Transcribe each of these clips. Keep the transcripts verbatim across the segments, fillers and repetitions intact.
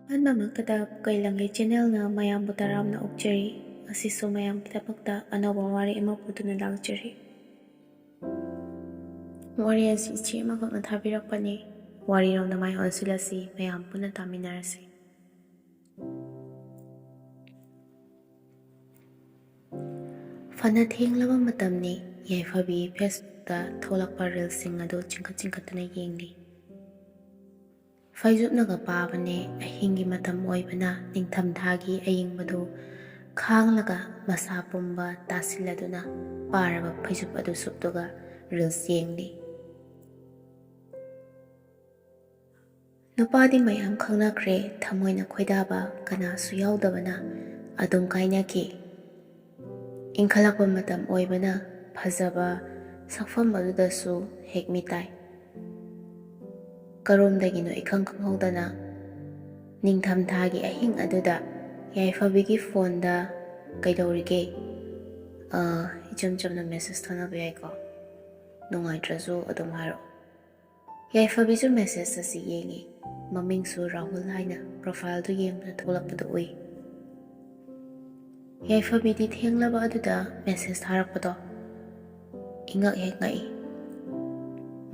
ꯑꯍꯥꯟꯕꯃꯛꯇꯗ ꯄꯨꯀꯩ ꯂꯪꯒꯩ ꯆꯦꯅꯦꯜꯅ ꯃꯌꯥꯝꯕꯨ ꯇꯔꯥꯝꯅ ꯑꯣꯛꯆꯔꯤ꯫ ꯉꯁꯤꯁꯨ ꯃꯌꯥꯝꯒꯤꯗꯃꯛꯇ ꯑꯅꯧꯕ ꯋꯥꯔꯤ ꯑꯃ ꯄꯨꯗꯨꯅ ꯂꯥꯛꯆꯔꯤ꯫ ꯋꯥꯔꯤ ꯑꯁꯤ ꯏꯆꯦ ꯑꯃꯈꯛꯅ ꯊꯥꯕꯤꯔꯛꯄꯅꯤ꯫ ꯋꯥꯔꯤꯔꯣꯝꯗ ꯃꯥꯏ ꯑꯣꯟꯁꯤꯜꯂꯁꯤ, ꯃꯌꯥꯝ ꯄꯨꯟꯅ ꯇꯥꯃꯤꯟꯅꯔꯁꯤ꯫ ꯐꯅ ꯊꯦꯡꯂꯕ ꯃꯇꯝꯅꯤ꯫ ꯌꯥꯏꯐꯕꯤ ꯐꯦꯁꯕꯨꯛꯇ ꯊꯣꯛꯂꯛꯄ ꯔꯤꯜꯁꯁꯤꯡ ꯑꯗꯨ ꯆꯤꯡꯈꯠ ꯆꯤꯡꯈꯠꯇꯨꯅ ꯌꯦꯡꯂꯤ꯫ ꯐꯩꯖꯨꯞꯅꯒ ꯄꯥꯕꯅꯦ꯫ ꯑꯍꯤꯡꯒꯤ ꯃꯇꯝ ꯑꯣꯏꯕꯅ ꯅꯤꯡꯊꯝꯊꯥꯒꯤ ꯑꯏꯪꯕꯗꯨ ꯈꯥꯡꯂꯒ ꯃꯁꯥ ꯄꯨꯝꯕ ꯇꯥꯁꯤꯜꯂꯗꯨꯅ ꯄꯥꯔꯕ ꯐꯩꯖꯨꯞ ꯑꯗꯨ ꯁꯨꯞꯇꯨꯒ ꯔꯤꯜꯁ ꯌꯦꯡꯂꯤ꯫ ꯅꯨꯄꯥꯗꯤ ꯃꯌꯥꯝ ꯈꯪꯅꯈ꯭ꯔꯦ, ꯊꯃꯣꯏꯅ ꯈꯣꯏꯗꯥꯕ ꯀꯅꯥꯁꯨ ꯌꯥꯎꯗꯕꯅ ꯑꯗꯨꯝ ꯀꯥꯏꯅꯈꯤ꯫ ꯏꯟꯈꯠꯂꯛꯄ ꯃꯇꯝ ꯑꯣꯏꯕꯅ ꯐꯖꯕ ꯁꯛꯐꯝ ꯑꯗꯨꯗꯁꯨ ꯍꯦꯛ ꯃꯤꯇꯥꯏ꯫ ꯀꯔꯣꯝꯗꯒꯤꯅꯣ ꯏꯈꯪ ꯈꯪꯍꯧꯗꯅ ꯅꯤꯡꯊꯝꯊꯥꯒꯤ ꯑꯍꯤꯡ ꯑꯗꯨꯗ ꯌꯥꯏꯐꯕꯤꯒꯤ ꯐꯣꯟꯗ "ꯀꯩꯗꯧꯔꯤꯒꯦ?" ꯑ, ꯏꯆꯝ ꯆꯝꯅ ꯃꯦꯁꯦꯖ ꯊꯥꯅꯕ ꯌꯥꯏꯀꯣ, ꯅꯨꯡꯉꯥꯏꯇ꯭ꯔꯁꯨ ꯑꯗꯨꯝ ꯍꯥꯏꯔꯛꯑꯣ꯫ ꯌꯥꯏꯐꯕꯤꯁꯨ ꯃꯦꯁꯦꯖ ꯑꯁꯤ ꯌꯦꯡꯉꯤ꯫ ꯃꯃꯤꯡꯁꯨ ꯔꯥꯍꯨꯜ ꯍꯥꯏꯅ ꯄ꯭ꯔꯣꯐꯥꯏꯜꯗꯨ ꯌꯦꯡꯕꯗ ꯊꯣꯛꯂꯛꯄꯗꯨ ꯎꯏ꯫ ꯌꯥꯏꯐꯕꯤꯗꯤ ꯊꯦꯡꯂꯕ ꯑꯗꯨꯗ ꯃꯦꯁꯦꯖ ꯊꯥꯔꯛꯄꯗꯣ ꯏꯉꯛ ꯍꯦꯛ ꯉꯛꯏ꯫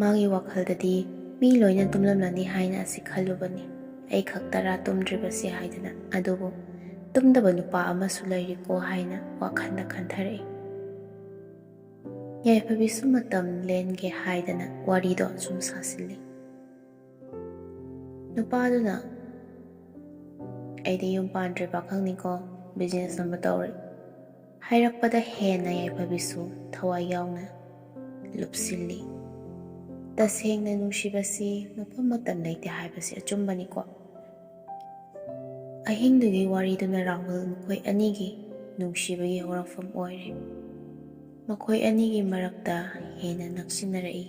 ꯃꯥꯒꯤ ꯋꯥꯈꯜꯗꯗꯤ ꯃꯤ ꯂꯣꯏꯅ ꯇꯨꯝꯂꯝꯂꯅꯤ ꯍꯥꯏꯅ ꯑꯁꯤ ꯈꯜꯂꯨꯕꯅꯤ꯫ ꯑꯩ ꯈꯛꯇꯔꯥ ꯇꯨꯝꯗ꯭ꯔꯤꯕꯁꯤ ꯍꯥꯏꯗꯅ, ꯑꯗꯨꯕꯨ ꯇꯨꯝꯗꯕ ꯅꯨꯄꯥ ꯑꯃꯁꯨ ꯂꯩꯔꯤꯀꯣ ꯍꯥꯏꯅ ꯋꯥꯈꯜꯗ ꯈꯟꯊꯔꯛꯏ꯫ ꯌꯥꯏꯐꯕꯤꯁꯨ ꯃꯇꯝ ꯂꯦꯟꯒꯦ ꯍꯥꯏꯗꯅ ꯋꯥꯔꯤꯗꯣ ꯁꯨꯝ ꯁꯥꯁꯤꯜꯂꯤ꯫ ꯅꯨꯄꯥꯗꯨꯅ, "ꯑꯩꯗꯤ ꯌꯨꯝ ꯄꯥꯟꯗ꯭ꯔꯤ ꯄꯥꯈꯪꯅꯤꯀꯣ, ꯕꯤꯖꯤꯅꯦꯁ ꯑꯃ ꯇꯧꯔꯤ" ꯍꯥꯏꯔꯛꯄꯗ ꯍꯦꯟꯅ ꯌꯥꯏꯐꯕꯤꯁꯨ ꯊꯋꯥꯏ ꯌꯥꯎꯅ ꯂꯨꯞꯁꯤꯜꯂꯤ꯫ ꯇꯁꯦꯡꯅ ꯅꯨꯡꯁꯤꯕꯁꯤ ꯃꯐꯝ ꯃꯇꯝ ꯂꯩꯇꯦ ꯍꯥꯏꯕꯁꯤ ꯑꯆꯨꯝꯕꯅꯤꯀꯣ꯫ ꯑꯍꯤꯡꯗꯨꯒꯤ ꯋꯥꯔꯤꯗꯨꯅ ꯔꯥꯍꯨꯜ ꯃꯈꯣꯏ ꯑꯅꯤꯒꯤ ꯅꯨꯡꯁꯤꯕꯒꯤ ꯍꯧꯔꯛꯐꯝ ꯑꯣꯏꯔꯦ꯫ ꯃꯈꯣꯏ ꯑꯅꯤꯒꯤ ꯃꯔꯛꯇ ꯍꯦꯟꯅ ꯅꯛꯁꯤꯟꯅꯔꯛꯏ꯫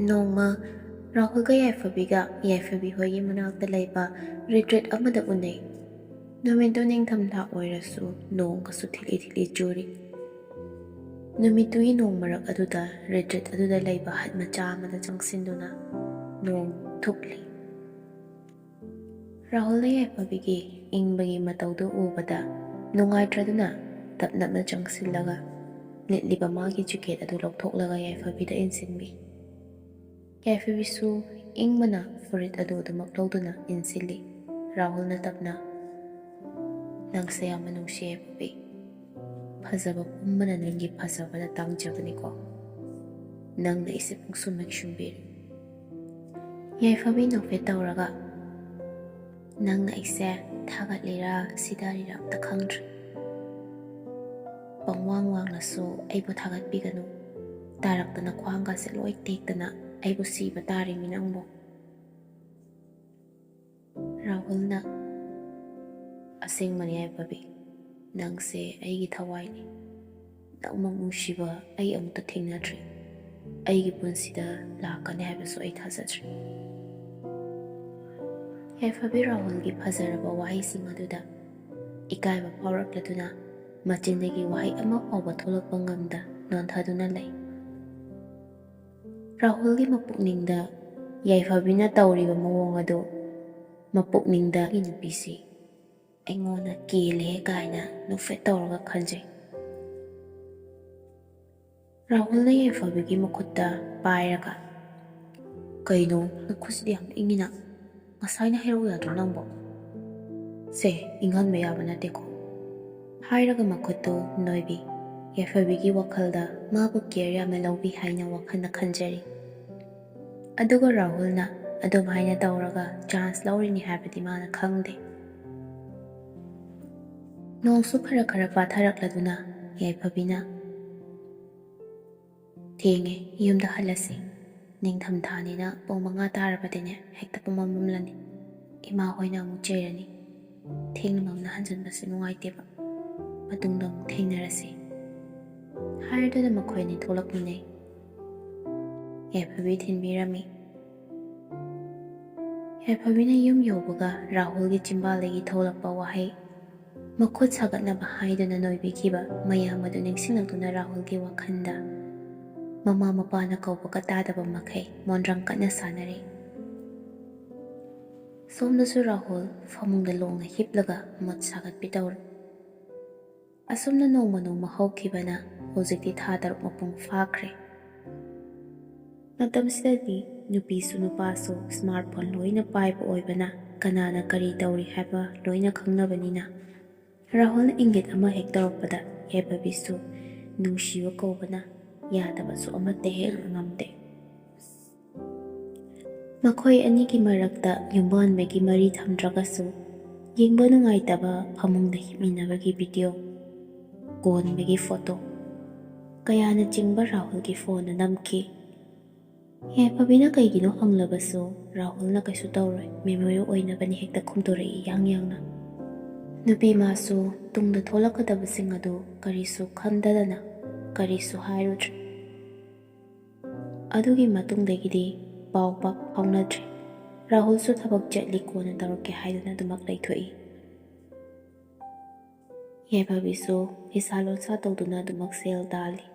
ꯅꯣꯡꯃ ꯔꯥꯍꯨꯜꯒ ꯌꯥꯏꯐꯕꯤꯒ ꯌꯥꯏꯐꯕꯤ ꯍꯣꯏꯒꯤ ꯃꯅꯥꯛꯇ ꯂꯩꯕ ꯔꯤꯇ꯭ꯔꯤꯠ ꯑꯃꯗ ꯎꯅꯩ꯫ ꯅꯨꯃꯤꯠꯇꯨ ꯅꯤꯡꯊꯝꯊꯥ ꯑꯣꯏꯔꯁꯨ ꯅꯣꯡꯒꯁꯨ ꯊꯤꯠꯂꯤ ꯊꯤꯠꯂꯤ ꯆꯨꯔꯤ꯫ ꯅꯨꯃꯤꯠꯇꯨꯒꯤ ꯅꯣꯡ ꯃꯔꯛ ꯑꯗꯨꯗ ꯔꯤꯇ꯭ꯔꯤꯠ ꯑꯗꯨꯗ ꯂꯩꯕ ꯍꯠ ꯃꯆꯥ ꯑꯃꯗ ꯆꯪꯁꯤꯟꯗꯨꯅ ꯅꯣꯡ ꯊꯨꯞꯂꯤ꯫ ꯔꯥꯍꯨꯜꯅ ꯌꯥꯏꯐꯕꯤꯒꯤ ꯏꯪꯕꯒꯤ ꯃꯇꯧꯗꯨ ꯎꯕꯗ ꯅꯨꯡꯉꯥꯏꯇ꯭ꯔꯗꯨꯅ ꯇꯞ ꯅꯞꯅ ꯆꯪꯁꯤꯜꯂꯒ ꯂꯤꯠꯂꯤꯕ ꯃꯥꯒꯤ ꯖꯤꯀꯦꯠ ꯑꯗꯨ ꯂꯧꯊꯣꯛꯂꯒ ꯌꯥꯏꯐꯕꯤꯗ ꯏꯟꯁꯤꯟꯕꯤ꯫ ꯌꯥꯏꯐꯕꯤꯁꯨ ꯏꯪꯕꯅ ꯐꯨꯔꯤꯠ ꯑꯗꯨ ꯑꯗꯨꯃꯛ ꯂꯧꯗꯨꯅ ꯏꯟꯁꯤꯜꯂꯤ꯫ ꯔꯥꯍꯨꯜꯅ ꯇꯞꯅ, "ꯅꯪꯁꯦ ꯌꯥꯝꯅ ꯅꯨꯡꯁꯤ ꯌꯥꯏꯐꯕꯤ꯫ ꯐꯖꯕ ꯄꯨꯝꯕꯅ ꯅꯪꯒꯤ ꯐꯖꯕꯗ ꯇꯥꯡꯖꯕꯅꯤꯀꯣ꯫ ꯅꯪꯅ ꯑꯩꯁꯦ ꯄꯨꯡꯁꯨꯝ ꯍꯦꯛ ꯁꯨꯝꯕꯤꯔꯦ꯫" ꯌꯥꯏꯐꯕꯤ ꯅꯣꯛꯐꯦꯠ ꯇꯧꯔꯒ, "ꯅꯪꯅ ꯑꯩꯁꯦ ꯊꯥꯒꯠꯂꯤꯔꯥ ꯁꯤꯗꯔꯤꯔꯥ ꯑꯝꯇ ꯈꯪꯗ꯭ꯔꯦ꯫ ꯄꯪꯋꯥꯡ ꯋꯥꯡꯅꯁꯨ ꯑꯩꯕꯨ ꯊꯥꯒꯠꯄꯤꯒꯅꯨ꯫ ꯇꯥꯔꯛꯇꯅ ꯈ꯭ꯋꯥꯡꯒꯁꯦ ꯂꯣꯏ ꯇꯦꯛꯇꯅ ꯑꯩꯕꯨ ꯁꯤꯕ ꯇꯥꯔꯤꯃꯤ ꯅꯪꯕꯨ꯫" ꯔꯥꯍꯨꯜꯅ, "ꯑꯁꯦꯡꯕꯅꯤ ꯌꯥꯏꯐꯕꯤ, ꯅꯪꯁꯦ ꯑꯩꯒꯤ ꯊꯋꯥꯏꯅꯤ꯫ ꯅꯪꯃꯨꯛ ꯅꯨꯡꯁꯤꯕ ꯑꯩ ꯑꯃꯨꯛꯇ ꯊꯦꯡꯅꯗ꯭ꯔꯤ꯫ ꯑꯩꯒꯤ ꯄꯨꯟꯁꯤꯗ ꯂꯥꯛꯀꯅꯤ ꯍꯥꯏꯕꯁꯨ ꯑꯩ ꯊꯥꯖꯗ꯭ꯔꯤ꯫" ꯌꯥꯏꯐꯕꯤ ꯔꯥꯍꯨꯜꯒꯤ ꯐꯖꯔꯕ ꯋꯥꯍꯩꯁꯤꯡ ꯑꯗꯨꯗ ꯏꯀꯥꯏꯕ ꯐꯥꯎꯔꯛꯂꯗꯨꯅ ꯃꯆꯤꯟꯗꯒꯤ ꯋꯥꯍꯩ ꯑꯃ ꯐꯥꯎꯕ ꯊꯣꯛꯂꯛꯄ ꯉꯝꯗ ꯅꯣꯟꯊꯗꯨꯅ ꯂꯩ꯫ ꯔꯥꯍꯨꯜꯒꯤ ꯃꯄꯨꯛꯅꯤꯡꯗ ꯌꯥꯏꯐꯕꯤꯅ ꯇꯧꯔꯤꯕ ꯃꯑꯣꯡ ꯑꯗꯨ ꯃꯄꯨꯛꯅꯤꯡꯗ "ꯑꯩꯒꯤ ꯅꯨꯄꯤꯁꯤ ꯑꯩꯉꯣꯟꯗ ꯀꯦꯜꯂꯦ" ꯀꯥꯏꯅ ꯅꯣꯛꯐꯦꯠ ꯇꯧꯔꯒ ꯈꯟꯖꯩ꯫ ꯔꯥꯍꯨꯜꯅ ꯌꯥꯏꯐꯕꯤꯒꯤ ꯃꯈꯨꯠꯇ ꯄꯥꯏꯔꯒ, "ꯀꯩꯅꯣ, ꯅꯈꯨꯠꯁꯤꯗꯤ ꯌꯥꯝ ꯏꯪꯉꯤꯅ? ꯉꯁꯥꯏꯅ ꯍꯥꯏꯔꯛꯎ ꯌꯥꯗ꯭ꯔꯣ ꯅꯪꯕꯣ? ꯁꯦ, ꯏꯪꯍꯟꯕ ꯌꯥꯕ ꯅꯠꯇꯦꯀꯣ꯫" ꯍꯥꯏꯔꯒ ꯃꯈꯨꯠꯇꯨ ꯅꯣꯏꯕꯤ꯫ ꯌꯥꯏꯐꯕꯤꯒꯤ ꯋꯥꯈꯜꯗ ꯃꯥꯕꯨ ꯀꯦꯌꯔ ꯌꯥꯝꯅ ꯂꯧꯕꯤ ꯍꯥꯏꯅ ꯋꯥꯈꯜꯅ ꯈꯟꯖꯔꯤ꯫ ꯑꯗꯨꯒ ꯔꯥꯍꯨꯜꯅ ꯑꯗꯨꯝ ꯍꯥꯏꯅ ꯇꯧꯔꯒ ꯆꯥꯟꯁ ꯂꯧꯔꯤꯅꯤ ꯍꯥꯏꯕꯗꯤ ꯃꯥꯅ ꯈꯪꯗꯦ꯫ ꯅꯣꯡꯁꯨ ꯈꯔ ꯈꯔ ꯄꯥꯊꯔꯛꯂꯗꯨꯅ ꯌꯥꯏꯐꯕꯤꯅ, "ꯊꯦꯡꯉꯦ, ꯌꯨꯝꯗ ꯍꯜꯂꯁꯤ꯫ ꯅꯤꯡꯊꯝꯊꯥꯅꯤꯅ ꯄꯨꯡ ꯃꯉꯥ ꯇꯥꯔꯕꯗꯤꯅꯦ ꯍꯦꯛꯇ ꯄꯨꯝꯃꯝ ꯃꯝꯂꯅꯤ꯫ ꯏꯃꯥ ꯍꯣꯏꯅ ꯑꯃꯨꯛ ꯆꯩꯔꯅꯤ꯫ ꯊꯦꯡꯅ ꯃꯝꯅ ꯍꯟꯖꯟꯕꯁꯦ ꯅꯨꯡꯉꯥꯏꯇꯦꯕ꯫ ꯃꯇꯨꯡꯗ ꯑꯃꯨꯛ ꯊꯦꯡꯅꯔꯁꯤ꯫" ꯍꯥꯏꯔꯗꯨꯅ ꯃꯈꯣꯏ ꯑꯅꯤ ꯊꯣꯛꯂꯛꯃꯤꯟꯅꯩ꯫ ꯌꯥꯏꯐꯕꯤ ꯊꯤꯟꯕꯤꯔꯝꯃꯤ꯫ ꯌꯥꯏꯐꯕꯤꯅ ꯌꯨꯝ ꯌꯧꯕꯒ ꯔꯥꯍꯨꯜꯒꯤ ꯆꯤꯝꯕꯥꯜꯗꯒꯤ ꯊꯣꯛꯂꯛꯄ ꯋꯥꯍꯩ, ꯃꯈꯨꯠ ꯁꯥꯒꯠꯅꯕ ꯍꯥꯏꯗꯨꯅ ꯅꯣꯏꯕꯤꯈꯤꯕ ꯃꯌꯥꯝ ꯑꯗꯨ ꯅꯤꯡꯁꯤꯡꯂꯛꯇꯨꯅ ꯔꯥꯍꯨꯜꯒꯤ ꯋꯥꯈꯜꯗ ꯃꯃꯥ ꯃꯄꯥꯅ ꯀꯧꯕꯒ ꯇꯥꯗꯕ ꯃꯈꯩ ꯃꯣꯟꯗ꯭ꯔꯪ ꯀꯟꯅ ꯁꯥꯟꯅꯔꯤ꯫ ꯁꯣꯝꯗꯁꯨ ꯔꯥꯍꯨꯜ ꯐꯃꯨꯡꯗ ꯂꯣꯡꯅ ꯍꯤꯞꯂꯒ ꯃꯨꯠ ꯁꯥꯒꯠꯄꯤ ꯇꯧꯔꯤ꯫ ꯑꯁꯨꯝꯅ ꯅꯣꯡꯃ ꯅꯣꯡꯃ ꯍꯧꯈꯤꯕꯅ ꯍꯧꯖꯤꯛꯇꯤ ꯊꯥ ꯇꯔꯨꯛ ꯃꯄꯨꯡ ꯐꯥꯈ꯭ꯔꯦ꯫ ꯃꯇꯝꯁꯤꯗꯗꯤ ꯅꯨꯄꯤꯁꯨ ꯅꯨꯄꯥꯁꯨ ꯁ꯭ꯃꯥꯔꯠ ꯐꯣꯟ ꯂꯣꯏꯅ ꯄꯥꯏꯕ ꯑꯣꯏꯕꯅ ꯀꯅꯥꯅ ꯀꯔꯤ ꯇꯧꯔꯤ ꯍꯥꯏꯕ ꯂꯣꯏꯅ ꯈꯪꯅꯕꯅꯤꯅ, ꯔꯥꯍꯨꯜꯅ ꯏꯪꯒꯤꯠ ꯑꯃ ꯍꯦꯛ ꯇꯧꯔꯛꯄꯗ ꯌꯥꯏꯐꯕꯤꯁꯨ ꯅꯨꯡꯁꯤꯕ ꯀꯧꯕꯅ ꯌꯥꯗꯕꯁꯨ ꯑꯃꯠꯇ ꯍꯦꯛ ꯉꯝꯗꯦ꯫ ꯃꯈꯣꯏ ꯑꯅꯤꯒꯤ ꯃꯔꯛꯇ ꯌꯨꯝꯕꯥꯟꯕꯒꯤ ꯃꯔꯤ ꯊꯝꯗ꯭ꯔꯒꯁꯨ, ꯌꯦꯡꯕ ꯅꯨꯡꯉꯥꯏꯇꯕ ꯐꯃꯨꯡꯗ ꯍꯤꯞꯃꯤꯟꯅꯕꯒꯤ ꯚꯤꯗꯤꯑꯣ, ꯀꯣꯟꯕꯒꯤ ꯐꯣꯇꯣ ꯀꯌꯥꯅꯆꯤꯡꯕ ꯔꯥꯍꯨꯜꯒꯤ ꯐꯣꯟꯗ ꯅꯝꯈꯤ꯫ ꯌꯥꯏꯐꯕꯤꯅ ꯀꯩꯒꯤꯅꯣ ꯍꯪꯂꯕꯁꯨ ꯔꯥꯍꯨꯜꯅ ꯀꯩꯁꯨ ꯇꯧꯔꯣꯏ, ꯃꯦꯃꯣꯔꯤ ꯑꯣꯏꯅꯕꯅꯤ ꯍꯦꯛꯇ ꯈꯨꯝꯗꯣꯔꯛꯏ ꯌꯥꯡ ꯌꯥꯡꯅ꯫ ꯅꯨꯄꯤ ꯃꯥꯁꯨ ꯇꯨꯡꯗ ꯊꯣꯛꯂꯛꯀꯗꯕꯁꯤꯡ ꯑꯗꯨ ꯀꯔꯤꯁꯨ ꯈꯟꯗꯗꯅ ꯀꯔꯤꯁꯨ ꯍꯥꯏꯔꯨꯗ꯭ꯔꯦ꯫ ꯑꯗꯨꯒꯤ ꯃꯇꯨꯡꯗꯒꯤꯗꯤ ꯄꯥꯎ ꯄꯥꯛ ꯐꯥꯎꯅꯗ꯭ꯔꯦ꯫ ꯔꯥꯍꯨꯜꯁꯨ ꯊꯕꯛ ꯆꯠꯂꯤ, ꯀꯣꯟꯅ ꯇꯧꯔꯛꯀꯦ ꯍꯥꯏꯗꯨꯅ ꯑꯗꯨꯃꯛ ꯂꯩꯊꯣꯛꯏ꯫ ꯌꯥꯏꯐꯕꯤꯁꯨ ꯐꯤꯁꯥ ꯂꯣꯟꯁꯥ ꯇꯧꯗꯨꯅ ꯑꯗꯨꯃꯛ ꯁꯦꯜ ꯇꯥꯜꯂꯤ꯫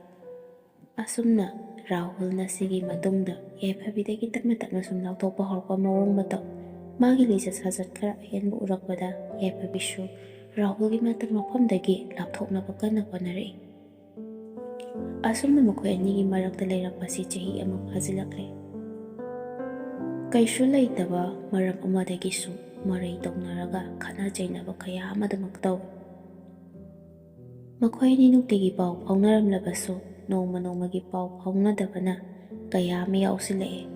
ꯑꯁꯨꯝꯅ ꯔꯥꯍꯨꯜꯅ ꯁꯤꯒꯤ ꯃꯇꯨꯡꯗ ꯌꯥꯏꯐꯕꯤꯗꯒꯤ ꯇꯞꯅ ꯇꯞꯅ ꯁꯨꯝ ꯂꯥꯞꯊꯣꯛꯄ ꯍꯧꯔꯛꯄ ꯃꯑꯣꯡ ꯃꯇꯧ, ꯃꯥꯒꯤ ꯂꯤꯆꯠ ꯁꯥꯖꯠ ꯈꯔ ꯑꯍꯦꯟꯕ ꯎꯔꯛꯄꯗ ꯌꯥꯏꯐꯕꯤꯁꯨ ꯔꯥꯍꯨꯜꯒꯤ ꯃꯇꯝ ꯃꯐꯝꯗꯒꯤ ꯂꯥꯞꯊꯣꯛꯅꯕ ꯀꯟꯅ ꯍꯣꯠꯅꯔꯛꯏ꯫ ꯑꯁꯨꯝꯅ ꯃꯈꯣꯏ ꯑꯅꯤꯒꯤ ꯃꯔꯛꯇ ꯂꯩꯔꯛꯄꯁꯤ ꯆꯍꯤ ꯑꯃ ꯐꯥꯖꯤꯜꯂꯛꯂꯦ꯫ ꯀꯩꯁꯨ ꯂꯩꯇꯕ ꯃꯔꯝ ꯑꯃꯗꯒꯤꯁꯨ ꯃꯔꯩ ꯇꯧꯅꯔꯒ ꯈꯠꯅ ꯆꯩꯅꯕ ꯀꯌꯥ ꯑꯃꯗꯃꯛ ꯇꯧꯏ꯫ ꯃꯈꯣꯏ ꯑꯅꯤ ꯅꯨꯡꯇꯤꯒꯤ ꯄꯥꯎ ꯐꯥꯎꯅꯔꯝꯂꯕꯁꯨ ꯅꯣꯡꯃ ꯅꯣꯡꯃꯒꯤ ꯄꯥꯎ ꯐꯥꯎꯅꯗꯕꯅ ꯀꯌꯥ ꯑꯃ ꯌꯥꯎꯁꯤꯜꯂꯛꯑꯦ꯫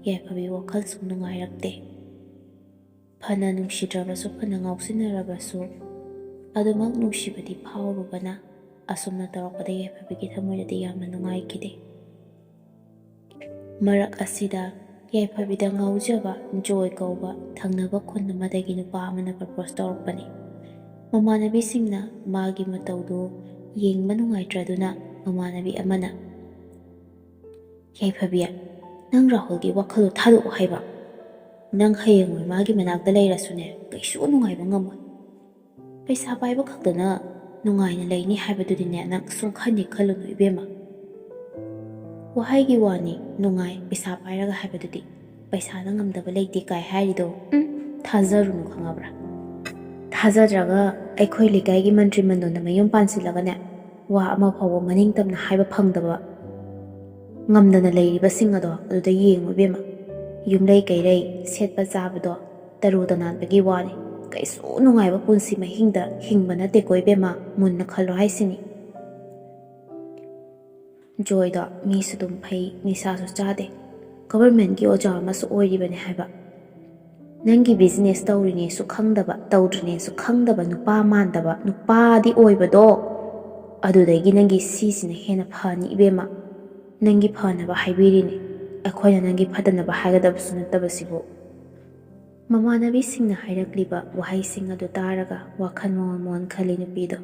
ꯌꯥꯏꯐꯕꯤ ꯋꯥꯈꯜ ꯁꯨꯝ ꯅꯨꯡꯉꯥꯏꯔꯛꯇꯦ꯫ ꯐꯅ ꯅꯨꯡꯁꯤꯗ꯭ꯔꯕꯁꯨ, ꯐꯅ ꯉꯥꯎꯁꯤꯟꯅꯔꯕꯁꯨ, ꯑꯗꯨꯃꯛ ꯅꯨꯡꯁꯤꯕꯗꯤ ꯐꯥꯎꯔꯨꯕꯅ ꯑꯁꯨꯝꯅ ꯇꯧꯔꯛꯄꯗ ꯌꯥꯏꯐꯕꯤꯒꯤ ꯊꯃꯣꯏꯗꯗꯤ ꯌꯥꯝꯅ ꯅꯨꯡꯉꯥꯏꯈꯤꯗꯦ꯫ ꯃꯔꯛ ꯑꯁꯤꯗ ꯌꯥꯏꯐꯕꯤꯗ ꯉꯥꯎꯖꯕ ꯖꯣꯏ ꯀꯧꯕ ꯊꯪꯅꯕ ꯈꯨꯟ ꯑꯃꯗꯒꯤ ꯅꯨꯄꯥ ꯑꯃꯅ ꯄ꯭ꯔꯄꯣꯁ ꯇꯧꯔꯛꯄꯅꯤ꯫ ꯃꯃꯥꯟꯅꯕꯤꯁꯤꯡꯅ ꯃꯥꯒꯤ ꯃꯇꯧꯗꯨ ꯌꯦꯡꯕ ꯅꯨꯡꯉꯥꯏꯇ꯭ꯔꯗꯨꯅ ꯃꯃꯥꯟꯅꯕꯤ ꯑꯃꯅ, "ꯌꯥꯏꯐꯕꯤ, ꯅꯪ ꯔꯥꯍꯨꯜꯒꯤ ꯋꯥꯈꯜꯗꯣ ꯊꯥꯗꯣꯛꯑꯣ ꯍꯥꯏꯕ꯫ ꯅꯪ ꯍꯌꯦꯡꯋꯥꯏ ꯃꯥꯒꯤ ꯃꯅꯥꯛꯇ ꯂꯩꯔꯁꯨꯅꯦ, ꯀꯩꯁꯨ ꯅꯨꯡꯉꯥꯏꯕ ꯉꯝꯃꯣꯏ꯫ ꯄꯩꯁꯥ ꯄꯥꯏꯕ ꯈꯛꯇꯅ ꯅꯨꯡꯉꯥꯏꯅ ꯂꯩꯅꯤ ꯍꯥꯏꯕꯗꯨꯗꯤꯅꯦ, ꯅꯪ ꯁꯨꯡꯈꯟ ꯍꯦꯛ ꯈꯜꯂꯨꯅꯨ ꯏꯕꯦꯝꯃ꯫ ꯋꯥꯍꯩꯒꯤ ꯋꯥꯅꯤ, ꯅꯨꯡꯉꯥꯏ, ꯄꯩꯁꯥ ꯄꯥꯏꯔꯒ ꯍꯥꯏꯕꯗꯨꯗꯤ, ꯄꯩꯁꯥꯅ ꯉꯝꯗꯕ ꯂꯩꯇꯦ ꯀꯥꯏ ꯍꯥꯏꯔꯤꯗꯣ, ꯎꯝ, ꯊꯥꯖꯔꯨꯅꯨ, ꯈꯪꯉꯕ꯭ꯔꯥ? ꯊꯥꯖꯗ꯭ꯔꯒ ꯑꯩꯈꯣꯏ ꯂꯩꯀꯥꯏꯒꯤ ꯃꯟꯇ꯭ꯔꯤ ꯃꯟꯗꯣꯟꯗ ꯃꯌꯨꯝ ꯄꯥꯟꯁꯤꯜꯂꯒꯅꯦ, ꯋꯥ ꯑꯃ ꯐꯥꯎꯕ ꯃꯅꯤꯡ ꯇꯝꯅ ꯍꯥꯏꯕ ꯐꯪꯗꯕ ꯉꯝꯗꯅ ꯂꯩꯔꯤꯕꯁꯤꯡ ꯑꯗꯣ ꯑꯗꯨꯗ ꯌꯦꯡꯉꯨ ꯏꯕꯦꯝꯃ꯫ ꯌꯨꯝꯂꯩ ꯀꯩꯔꯩ, ꯁꯦꯠꯄ ꯆꯥꯕꯗꯣ ꯇꯔꯨ ꯇꯅꯥꯟꯕꯒꯤ ꯋꯥꯅꯤ꯫ ꯀꯩꯁꯨ ꯅꯨꯡꯉꯥꯏꯕ ꯄꯨꯟꯁꯤ ꯃꯍꯤꯡꯗ ꯍꯤꯡꯕ ꯅꯠꯇꯦꯀꯣ ꯏꯕꯦꯝꯃ, ꯃꯨꯟꯅ ꯈꯜꯂꯣ ꯍꯥꯏꯁꯤꯅꯤ꯫ ꯖꯣꯏꯗꯣ ꯃꯤꯁꯨ ꯑꯗꯨꯝ ꯐꯩ, ꯅꯤꯁꯥꯁꯨ ꯆꯥꯗꯦ, ꯒꯚꯔꯟꯃꯦꯟꯠꯀꯤ ꯑꯣꯖꯥ ꯑꯃꯁꯨ ꯑꯣꯏꯔꯤꯕꯅꯦ ꯍꯥꯏꯕ꯫ ꯅꯪꯒꯤ ꯕꯤꯖꯤꯅꯦꯁ ꯇꯧꯔꯤꯅꯦꯁꯨ ꯈꯪꯗꯕ, ꯇꯧꯗ꯭ꯔꯤꯅꯦꯁꯨ ꯈꯪꯗꯕ, ꯅꯨꯄꯥ ꯃꯥꯟꯗꯕ ꯅꯨꯄꯥꯗꯤ ꯑꯣꯏꯕꯗꯣ, ꯑꯗꯨꯗꯒꯤ ꯅꯪꯒꯤ ꯁꯤꯁꯤꯅ ꯍꯦꯟꯅ ꯐꯅꯤ ꯏꯕꯦꯝꯃ꯫ ꯅꯪꯒꯤ ꯐꯅꯕ ꯍꯥꯏꯕꯤꯔꯤꯅꯤ, ꯑꯩꯈꯣꯏꯅ ꯅꯪꯒꯤ ꯐꯠꯇꯅꯕ ꯍꯥꯏꯒꯗꯕꯁꯨ ꯅꯠꯇꯕꯁꯤꯕꯨ꯫ ꯃꯃꯥꯟꯅꯕꯤꯁꯤꯡꯅ ꯍꯥꯏꯔꯛꯂꯤꯕ ꯋꯥꯍꯩꯁꯤꯡ ꯑꯗꯨ ꯇꯥꯔꯒ ꯋꯥꯈꯜ ꯃꯣꯃꯣꯟ ꯃꯣꯃꯣꯟ ꯈꯜꯂꯤ ꯅꯨꯄꯤꯗꯣ꯫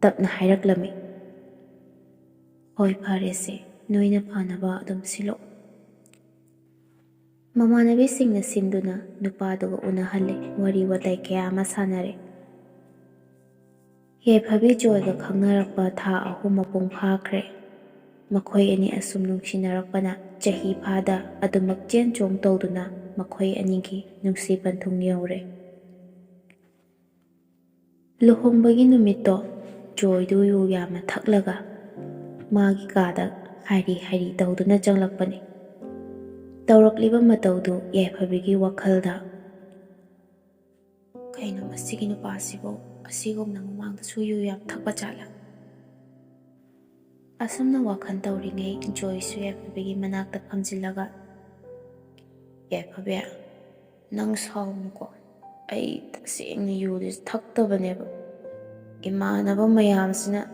ꯇꯞꯅ ꯍꯥꯏꯔꯛꯂꯝꯃꯤ, "ꯍꯣꯏ, ꯐꯔꯦꯁꯦ, ꯅꯣꯏꯅ ꯐꯅꯕ ꯑꯗꯨꯝ ꯁꯤꯜꯂꯣ꯫" ꯃꯃꯥꯟꯅꯕꯤꯁꯤꯡꯅ ꯁꯤꯟꯗꯨꯅ ꯅꯨꯄꯥꯗꯨꯒ ꯎꯅꯍꯜꯂꯦ, ꯋꯥꯔꯤ ꯋꯥꯇꯥꯏ ꯀꯌꯥ ꯑꯃ ꯁꯥꯟꯅꯔꯦ꯫ ꯌꯥꯏꯐꯕꯤ ꯖꯣꯏꯒ ꯈꯪꯅꯔꯛꯄ ꯊꯥ ꯑꯍꯨꯝ ꯃꯄꯨꯡ ꯐꯥꯈ꯭ꯔꯦ꯫ ꯃꯈꯣꯏ ꯑꯅꯤ ꯑꯁꯨꯝ ꯅꯨꯡꯁꯤꯅꯔꯛꯄꯅ ꯆꯍꯤ ꯐꯥꯗ ꯑꯗꯨꯃꯛ ꯆꯦꯟ ꯆꯣꯡ ꯇꯧꯗꯨꯅ ꯃꯈꯣꯏ ꯑꯅꯤꯒꯤ ꯅꯨꯡꯁꯤ ꯄꯟꯊꯨꯡ ꯌꯧꯔꯦ꯫ ꯂꯨꯍꯣꯡꯕꯒꯤ ꯅꯨꯃꯤꯠꯇꯣ ꯖꯣꯏꯗꯨ ꯌꯨ ꯌꯥꯝꯅ ꯊꯛꯂꯒ ꯃꯥꯒꯤ ꯀꯥꯗ ꯍꯥꯏꯔꯤ ꯍꯥꯏꯔꯤ ꯇꯧꯗꯨꯅ ꯆꯪꯂꯛꯄꯅꯤ꯫ ꯇꯧꯔꯛꯂꯤꯕ ꯃꯇꯧꯗꯨ ꯌꯥꯏꯐꯕꯤꯒꯤ ꯋꯥꯈꯜꯗ, "ꯀꯩꯅꯣ ꯃꯁꯤꯒꯤ ꯅꯨꯄꯥꯁꯤꯕꯨ ꯑꯁꯤꯒꯨꯝꯅ ꯃꯃꯥꯡꯗꯁꯨ ꯌꯨ ꯌꯥꯝ ꯊꯛꯄ ꯖꯥꯠꯂꯥ?" ꯑꯁꯨꯝꯅ ꯋꯥꯈꯜ ꯇꯧꯔꯤꯉꯩ ꯖꯣꯏꯁꯨ ꯌꯥꯏꯐꯕꯤꯒꯤ ꯃꯅꯥꯛꯇ ꯐꯝꯖꯤꯜꯂꯒ, "ꯌꯥꯏꯐꯕꯤ, ꯅꯪ ꯁꯥꯎꯅꯨꯀꯣ, ꯑꯩ ꯇꯁꯦꯡꯅ ꯌꯨꯗꯤ ꯊꯛꯇꯕꯅꯦꯕ꯫ ꯏꯃꯥꯟꯅꯕ ꯃꯌꯥꯝꯁꯤꯅ